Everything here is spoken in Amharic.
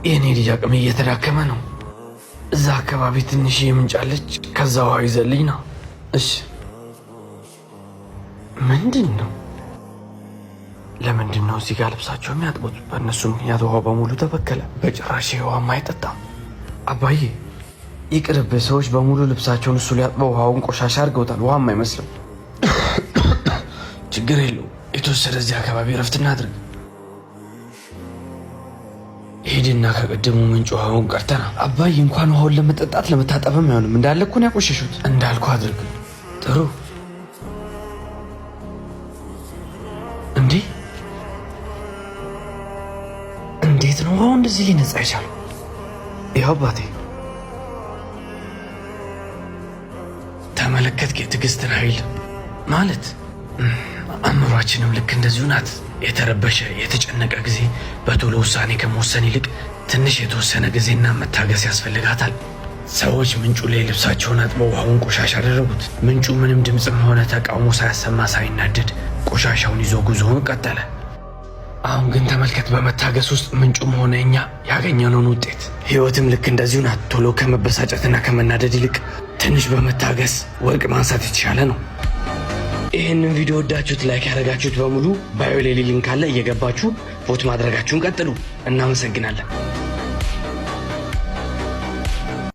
የእኔ ልጅ አቅም እየተዳከመ ነው። እዛ አካባቢ ትንሽ ምንጭ አለች። ከዛ ውሃ ይዘልኝ ነው። እሺ። ምንድን ነው? ለምንድን ነው እዚህ ጋር ልብሳቸው የሚያጥቡት? በእነሱ ምክንያት ውሃው በሙሉ ተበከለ። በጭራሽ ውሃም አይጠጣም። አባዬ ይቅርብ። ሰዎች በሙሉ ልብሳቸውን እሱ ሊያጥበው ውሃውን ቆሻሻ አድርገውታል። ውሃም አይመስልም። ችግር የለው። የተወሰደ እዚህ አካባቢ እረፍት እናድርግ። ሄድና ከቅድሙ ምንጭ ውሃውን ቀርተና። አባዬ እንኳን ውሃውን ለመጠጣት ለመታጠብም አይሆንም። እንዳለ እኮ ነው ያቆሸሹት። እንዳልኩ አድርግ። ጥሩ። እንዴ፣ እንዴት ነው ውሃው እንደዚህ ሊነጻ ይቻሉ? ይኸው አባቴ ተመለከትክ የትዕግስትን ኃይል ማለት። አእምሯችንም ልክ እንደዚሁ ናት። የተረበሸ የተጨነቀ ጊዜ በቶሎ ውሳኔ ከመወሰን ይልቅ ትንሽ የተወሰነ ጊዜና መታገስ ያስፈልጋታል። ሰዎች ምንጩ ላይ ልብሳቸውን አጥበው ውሃውን ቆሻሻ አደረጉት። ምንጩ ምንም ድምፅም ሆነ ተቃውሞ ሳያሰማ ሳይናደድ ቆሻሻውን ይዞ ጉዞውን ቀጠለ። አሁን ግን ተመልከት፣ በመታገስ ውስጥ ምንጩም ሆነ እኛ ያገኘነውን ውጤት። ህይወትም ልክ እንደዚሁ ናት። ቶሎ ከመበሳጨትና ከመናደድ ይልቅ ትንሽ በመታገስ ወርቅ ማንሳት የተሻለ ነው። ይህንን ቪዲዮ ወዳችሁት like ያደረጋችሁት በሙሉ bio ላይ link አለ፣ እየገባችሁ vote ማድረጋችሁን ቀጥሉ። እናመሰግናለን።